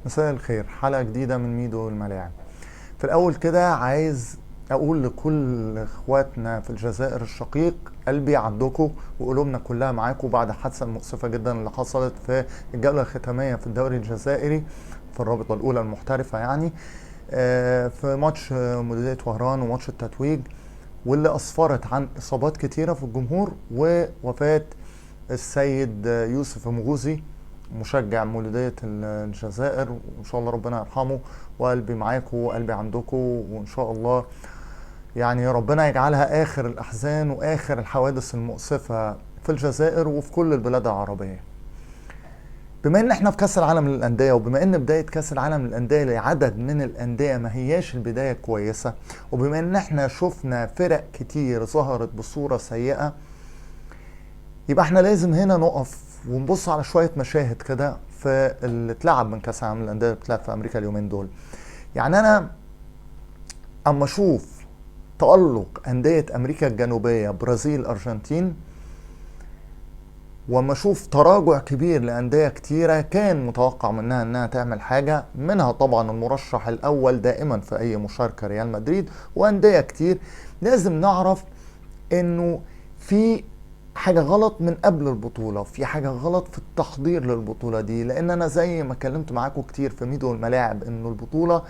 مساء الخير، حلقة جديدة من ميدو الملاعب. في الأول كده عايز أقول لكل إخواتنا في الجزائر الشقيق، قلبي عندكم وقلوبنا كلها معاكم بعد الحادثة المؤسفة جدا اللي حصلت في الجولة الختامية في الدوري الجزائري في الرابطة الأولى المحترفة، يعني في ماتش مولودية وهران وماتش التتويج، واللي أسفرت عن إصابات كتيرة في الجمهور ووفاة السيد يوسف مغوزي مشجع مولودية الجزائر، وإن شاء الله ربنا يرحمه، وقلبي معاكم وقلبي عندكم، وإن شاء الله يعني ربنا يجعلها آخر الأحزان وآخر الحوادث المؤسفة في الجزائر وفي كل البلاد العربية. بما إن إحنا في كأس العالم للأندية، وبما إن بداية كأس العالم للأندية لعدد من الأندية ما هياش البداية كويسة، وبما إن إحنا شفنا فرق كتير ظهرت بصورة سيئة، يبقى إحنا لازم هنا نقف ونبص على شوية مشاهد كده في اللي اتلعب من كأس العالم للأندية اللي بتلعب في أمريكا اليومين دول. يعني أنا أما أشوف تألق أندية أمريكا الجنوبية، برازيل، أرجنتين، وأما أشوف تراجع كبير لأندية كتيرة كان متوقع منها أنها تعمل حاجة، منها طبعا المرشح الأول دائما في أي مشاركة ريال مدريد وأندية كتير، لازم نعرف أنه في حاجة غلط من قبل البطولة، في حاجة غلط في التحضير للبطولة دي. لأن أنا زي ما اتكلمت معاكم كتير في ميدو الملاعب أنه البطولة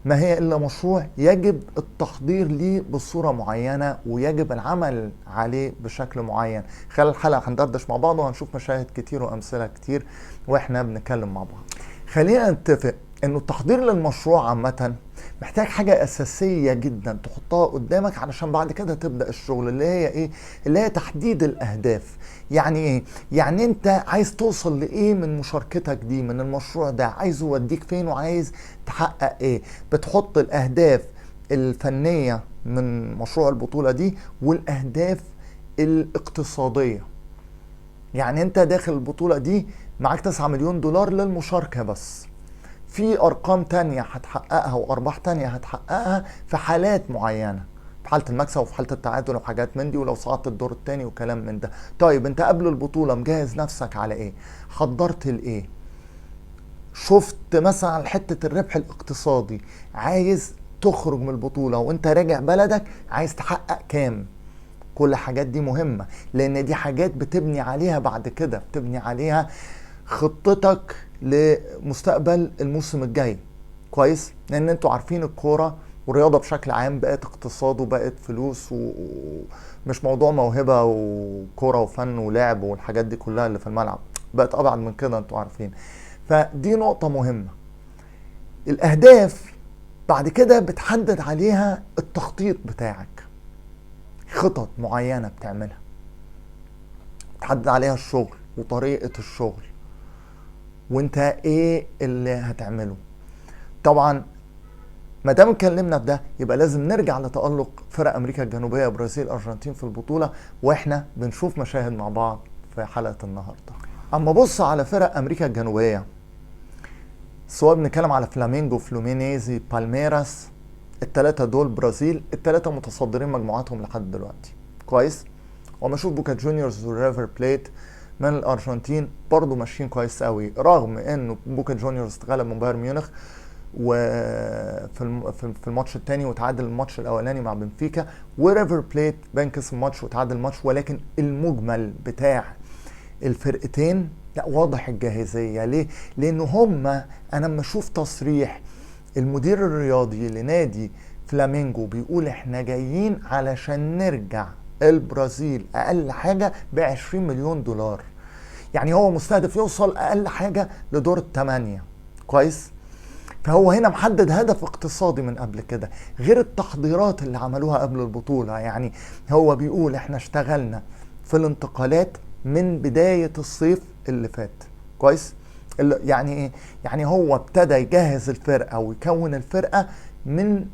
ما هي إلا مشروع يجب التحضير ليه بصورة معينة ويجب العمل عليه بشكل معين. خلال الحلقة هندردش مع بعض وهنشوف مشاهد كتير وأمثلة كتير وإحنا بنتكلم مع بعض. خلينا نتفق إنه التحضير للمشروع عامة محتاج حاجة أساسية جدا تحطها قدامك علشان بعد كده تبدأ الشغل، اللي هي إيه؟ اللي هي تحديد الأهداف. يعني إيه؟ يعني أنت عايز توصل لإيه من مشاركتك دي، من المشروع ده، عايز يوديك فين وعايز تحقق إيه. بتحط الأهداف الفنية من مشروع البطولة دي والأهداف الاقتصادية. يعني أنت داخل البطولة دي معاك 9 مليون دولار للمشاركة بس، في أرقام تانية هتحققها وأرباح تانية هتحققها في حالات معينة، في حالة المكسب وفي حالة التعادل وحاجات من دي، ولو صعدت الدور التاني وكلام من ده. طيب انت قبل البطولة مجهز نفسك على ايه؟ حضرت الايه؟ شفت مثلا حتة الربح الاقتصادي، عايز تخرج من البطولة وانت راجع بلدك عايز تحقق كام؟ كل الحاجات دي مهمة، لان دي حاجات بتبني عليها بعد كده، بتبني عليها خطتك لمستقبل الموسم الجاي. كويس؟ لان انتوا عارفين الكورة والرياضة بشكل عام بقت اقتصاد وبقت فلوس، ومش موضوع موهبة وكورة وفن ولعب والحاجات دي كلها اللي في الملعب، بقت ابعد من كده، انتوا عارفين. فدي نقطة مهمة. الاهداف بعد كده بتحدد عليها التخطيط بتاعك، خطط معينة بتعملها بتحدد عليها الشغل وطريقة الشغل وانت ايه اللي هتعمله. طبعا ما دام اتكلمنا في ده يبقى لازم نرجع لتألق فرق امريكا الجنوبية، برازيل، ارجنتين في البطولة، واحنا بنشوف مشاهد مع بعض في حلقة النهاردة. اما بص على فرق امريكا الجنوبية، سواء بنتكلم على فلامينجو، فلومينيزي، بالميراس، التلاتة دول برازيل، التلاتة متصدرين مجموعاتهم لحد دلوقتي. كويس؟ وما اشوف بوكا جونيورز والريفر بليت من الارجنتين برضو ماشيين كويس قوي، رغم انه بوكا جونيورز اتغلب من بايرن ميونخ وفي في الماتش الثاني وتعادل الماتش الاولاني مع بنفيكا، وريفر بليت بان كسب الماتش وتعادل الماتش، ولكن المجمل بتاع الفرقتين لا واضح الجاهزيه. ليه؟ لان هم انا لما اشوف تصريح المدير الرياضي لنادي فلامينجو بيقول احنا جايين علشان نرجع البرازيل اقل حاجة ب20 مليون دولار، يعني هو مستهدف يوصل اقل حاجة لدور الثمانية. كويس؟ فهو هنا محدد هدف اقتصادي من قبل كده، غير التحضيرات اللي عملوها قبل البطولة. يعني هو بيقول احنا اشتغلنا في الانتقالات من بداية الصيف اللي فات. كويس؟ يعني ايه؟ يعني هو ابتدى يجهز الفرقة ويكون الفرقة من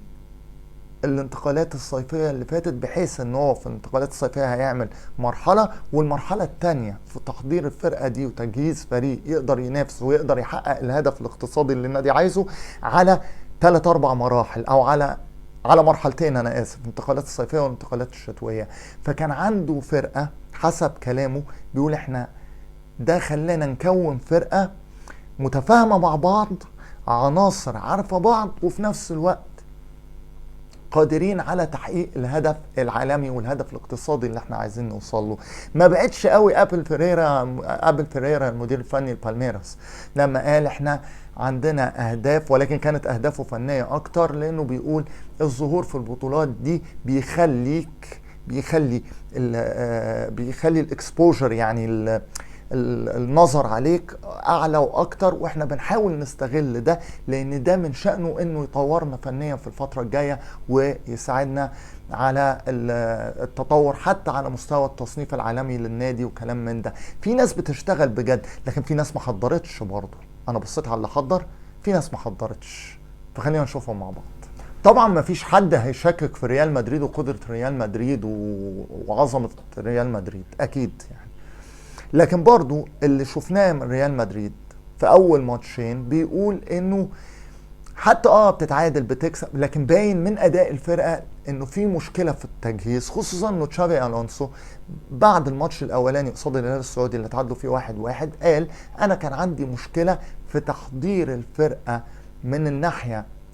الانتقالات الصيفية اللي فاتت، بحيث ان هو في الانتقالات الصيفية هيعمل مرحلة، والمرحلة التانية في تحضير الفرقة دي وتجهيز فريق يقدر ينافس ويقدر يحقق الهدف الاقتصادي اللي النادي عايزه على 3-4 مراحل، او على مرحلتين، انا اسف، الانتقالات الصيفية والانتقالات الشتوية. فكان عنده فرقة حسب كلامه بيقول احنا ده خلانا نكون فرقة متفاهمة مع بعض، عناصر عارفه بعض وفي نفس الوقت قادرين على تحقيق الهدف العالمي والهدف الاقتصادي اللي احنا عايزين نوصل له. ما بعدش قوي ابل فيريرا المدير الفني لبالميراس لما قال احنا عندنا اهداف، ولكن كانت اهدافه فنية اكتر، لانه بيقول الظهور في البطولات دي بيخلي بيخلي ال exposure، يعني النظر عليك اعلى واكتر، واحنا بنحاول نستغل ده لان ده من شأنه انه يطورنا فنيا في الفترة الجاية ويساعدنا على التطور حتى على مستوى التصنيف العالمي للنادي وكلام من ده. في ناس بتشتغل بجد، لكن في ناس ما حضرتش برضه. انا بصيت على اللي حضر، في ناس ما حضرتش، فخلينا نشوفهم مع بعض. طبعا ما فيش حد هيشكك في ريال مدريد وقدرة ريال مدريد وعظمة ريال مدريد اكيد يعني، لكن برضو اللي شفناه من ريال مدريد في اول ماتشين بيقول انه حتى بتتعادل بتكسب، لكن باين من اداء الفرقة انه في مشكلة في التجهيز، خصوصا انه تشافي الونسو بعد الماتش الاولاني قصاد الهلال السعودي اللي تعادلوا فيه 1-1 قال انا كان عندي مشكلة في تحضير الفرقة من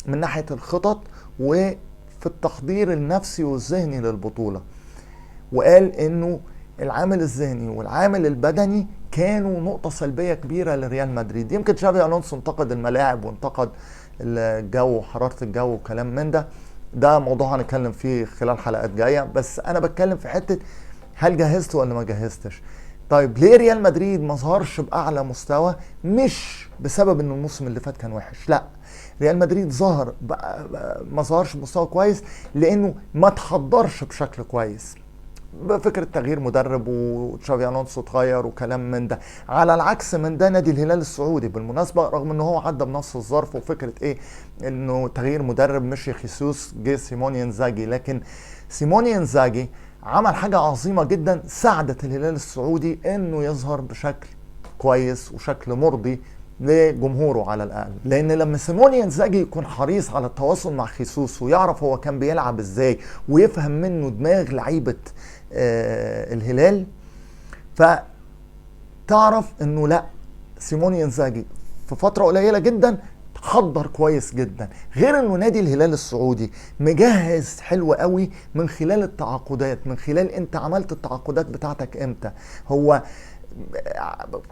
ناحية الخطط وفي التحضير النفسي والذهني للبطولة، وقال انه العامل الذهني والعامل البدني كانوا نقطة سلبية كبيرة لريال مدريد. يمكن تشافي ألونسو انتقد الملاعب وانتقد الجو وحرارة الجو وكلام من ده، ده موضوع هنتكلم فيه خلال حلقات جاية، بس أنا بتكلم في حتة هل جهزت ولا ما جهزتش. طيب ليه ريال مدريد ما ظهرش بأعلى مستوى؟ مش بسبب إن الموسم اللي فات كان وحش، لا، ريال مدريد ظهر ما ظهرش بمستوى كويس لأنه ما تحضرش بشكل كويس، بفكرة تغيير مدرب وتشافي ألونسو اتغير وكلام من ده. على العكس من ده نادي الهلال السعودي بالمناسبة، رغم ان هو عدى بنفس الظرف وفكرة ايه انه تغيير مدرب، مشي خيسوس جه سيموني انزاجي، لكن سيموني انزاجي عمل حاجة عظيمة جدا ساعدت الهلال السعودي انه يظهر بشكل كويس وشكل مرضي لجمهوره على الأقل. لأن لما سيموني انزاجي يكون حريص على التواصل مع خيسوس ويعرف هو كان بيلعب ازاي ويفهم منه دماغ لعيبة الهلال، فتعرف انه لا، سيموني انزاجي في فترة قليلة جدا حضر كويس جدا. غير انه نادي الهلال السعودي مجهز حلو قوي من خلال التعاقدات، من خلال انت عملت التعاقدات بتاعتك امتى، هو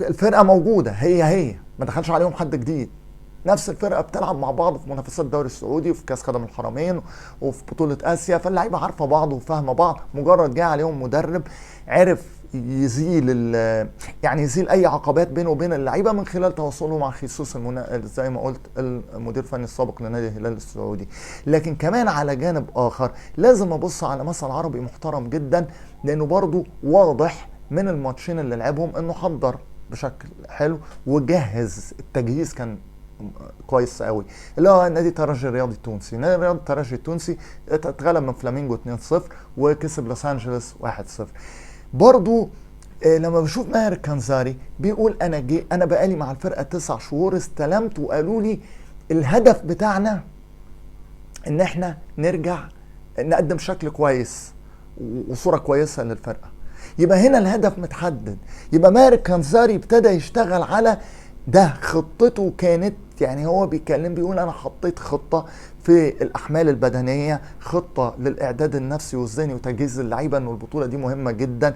الفرقة موجودة هي ما دخلش عليهم حد جديد، نفس الفرقة بتلعب مع بعض في منافسات الدوري السعودي وفي كاس خدم الحرمين وفي بطوله اسيا، فاللعيبه عارفه بعض وفاهمه بعض، مجرد جه عليهم مدرب عرف يزيل يعني يزيل اي عقبات بينه وبين اللعيبة من خلال تواصله مع خيسوس زي ما قلت المدير الفني السابق لنادي الهلال السعودي. لكن كمان على جانب اخر لازم ابص على مثل عربي محترم جدا، لانه برضو واضح من الماتشين اللي لعبهم انه حضر بشكل حلو وجهز، التجهيز كان كويس قوي، اللي هو نادي الترجي الرياضي التونسي. نادي الرياضي الترجي التونسي اتغلب من فلامينجو 2-0 وكسب لوس انجلوس 1-0. برضو لما بشوف ماهر الكنزاري بيقول انا بقالي مع الفرقة 9 شهور، استلمت وقالوا لي الهدف بتاعنا ان احنا نرجع نقدم شكل كويس وصوره كويسة للفرقة، يبقى هنا الهدف متحدد. يبقى ماهر الكنزاري ابتدى يشتغل على ده، خطته كانت يعني هو بيتكلم بيقول انا حطيت خطة في الاحمال البدنية، خطة للاعداد النفسي والذهني وتجهيز اللعيبة انه البطولة دي مهمة جدا،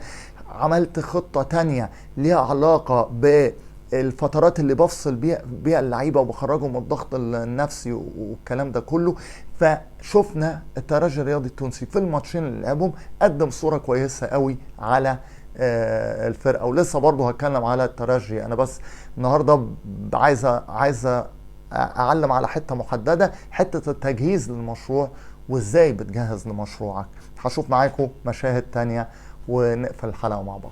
عملت خطة تانية ليها علاقة بالفترات اللي بفصل بيها اللعيبة وبخرجهم من الضغط النفسي والكلام ده كله. فشفنا الترجي الرياضي التونسي في الماتشين اللي لعبهم قدم صورة كويسة قوي على الفرقة. ولسه برضه هتكلم على الترجي، انا بس النهارده عايزه اعلم على حتة محددة، حتة التجهيز للمشروع وازاي بتجهز لمشروعك. هشوف معاكم مشاهد تانية ونقفل الحلقة مع بعض.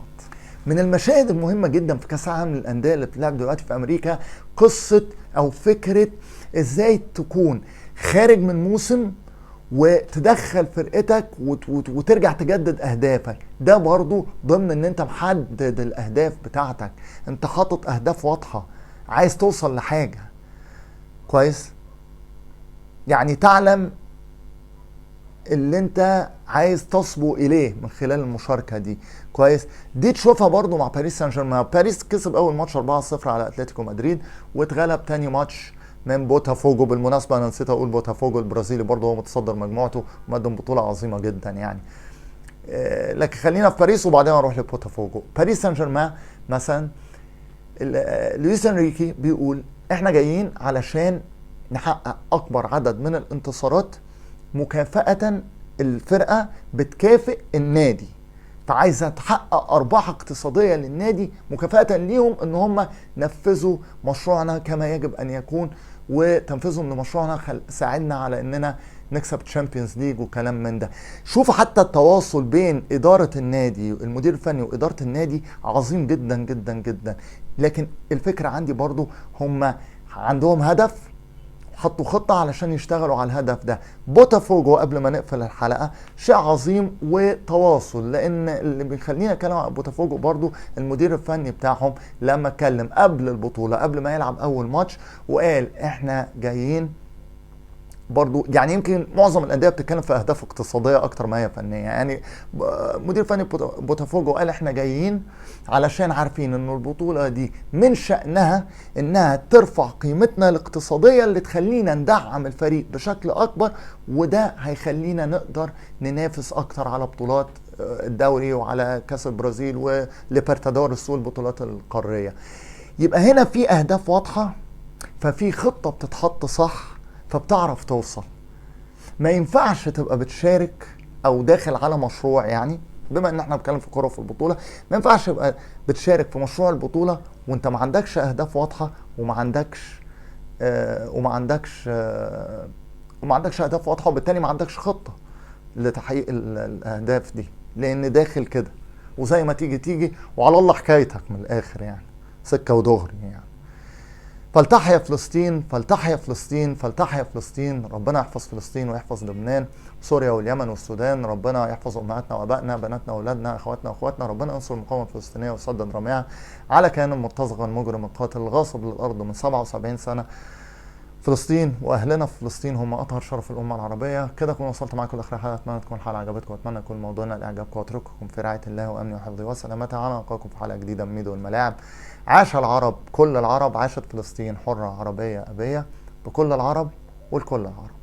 من المشاهد المهمة جدا في كاس العالم للاندية اللي بتلعب دلوقتي في امريكا، قصة او فكرة ازاي تكون خارج من موسم وتدخل فرقتك وترجع تجدد اهدافك. ده برضو ضمن ان انت محدد الاهداف بتاعتك، انت حاطط اهداف واضحة، عايز توصل لحاجة كويس، يعني تعلم اللي انت عايز تصبو اليه من خلال المشاركة دي كويس. دي تشوفها برضو مع باريس سان جيرمان. باريس كسب اول ماتش 4-0 على اتلتيكو مدريد واتغلب تاني ماتش من بوتافوجو. بالمناسبة انا نسيت اقول بوتافوجو البرازيلي برضه هو متصدر مجموعته ومقدم بطوله عظيمة جدا يعني. لكن خلينا في باريس وبعدين اروح لبوتافوجو. باريس سان جيرمان مثلا لويس انريكي بيقول احنا جايين علشان نحقق اكبر عدد من الانتصارات، مكافأة الفرقة بتكافئ النادي، فعايزة تحقق ارباح اقتصادية للنادي مكافأة ليهم ان هم نفذوا مشروعنا كما يجب ان يكون، وتنفيذهم لمشروعنا ساعدنا على اننا نكسب Champions League وكلام من ده. شوفوا حتى التواصل بين ادارة النادي، المدير الفني واداره النادي عظيم جدا جدا جدا. لكن الفكرة عندي برضو هم عندهم هدف، حطوا خطة علشان يشتغلوا على الهدف ده. بوتافوجو قبل ما نقفل الحلقة شيء عظيم وتواصل، لان اللي بيخلينا نتكلم عن بوتافوجو برضو المدير الفني بتاعهم لما اتكلم قبل البطولة، قبل ما يلعب اول ماتش، وقال احنا جايين برضو، يعني يمكن معظم الاندية بتتكلم في اهداف اقتصادية اكتر ما هي فنية، يعني مدير فني بوتافوجو قال احنا جايين علشان عارفين ان البطولة دي من شأنها انها ترفع قيمتنا الاقتصادية اللي تخلينا ندعم الفريق بشكل اكبر، وده هيخلينا نقدر ننافس اكتر على بطولات الدوري وعلى كاس البرازيل وليبرتادورس والبطولات القارية. يبقى هنا في اهداف واضحة، ففي خطه بتتحط صح، فبتعرف توصل. ما ينفعش تبقى بتشارك او داخل على مشروع، يعني بما ان احنا بنتكلم في كورة في البطولة، ما ينفعش تبقى بتشارك في مشروع البطولة وانت ما عندكش اهداف واضحة، وما عندكش وما عندكش وما عندكش اهداف واضحة، وبالتالي ما عندكش خطه لتحقيق الاهداف دي، لان داخل كده وزي ما تيجي تيجي وعلى الله حكايتك من الاخر، يعني سكة ودغري يعني. فلتحيا فلسطين، فلتحيا فلسطين، فلتحيا فلسطين. ربنا يحفظ فلسطين ويحفظ لبنان، سوريا واليمن والسودان. ربنا يحفظ امهاتنا وابائنا، بناتنا واولادنا، اخواتنا واخواتنا. ربنا ينصر المقاومة الفلسطينية ويسدد رميها على كيان المرتزقة المجرم القاتل الغاصب للارض من 77 سنة. فلسطين واهلنا في فلسطين هم اطهر شرف الامة العربية. كده اكون وصلت معاكم لاخر الحلقة، اتمنى تكون الحلقة عجبتكم، واتمنى يكون موضوعنا لاعجابكم، واترككم في رعاية الله وامنه وحفظه وسلامته. على القاكم في حلقة جديدة من ميدو الملاعب. عاش العرب، كل العرب، عاشت فلسطين حره عربية ابيه، بكل العرب والكل العرب.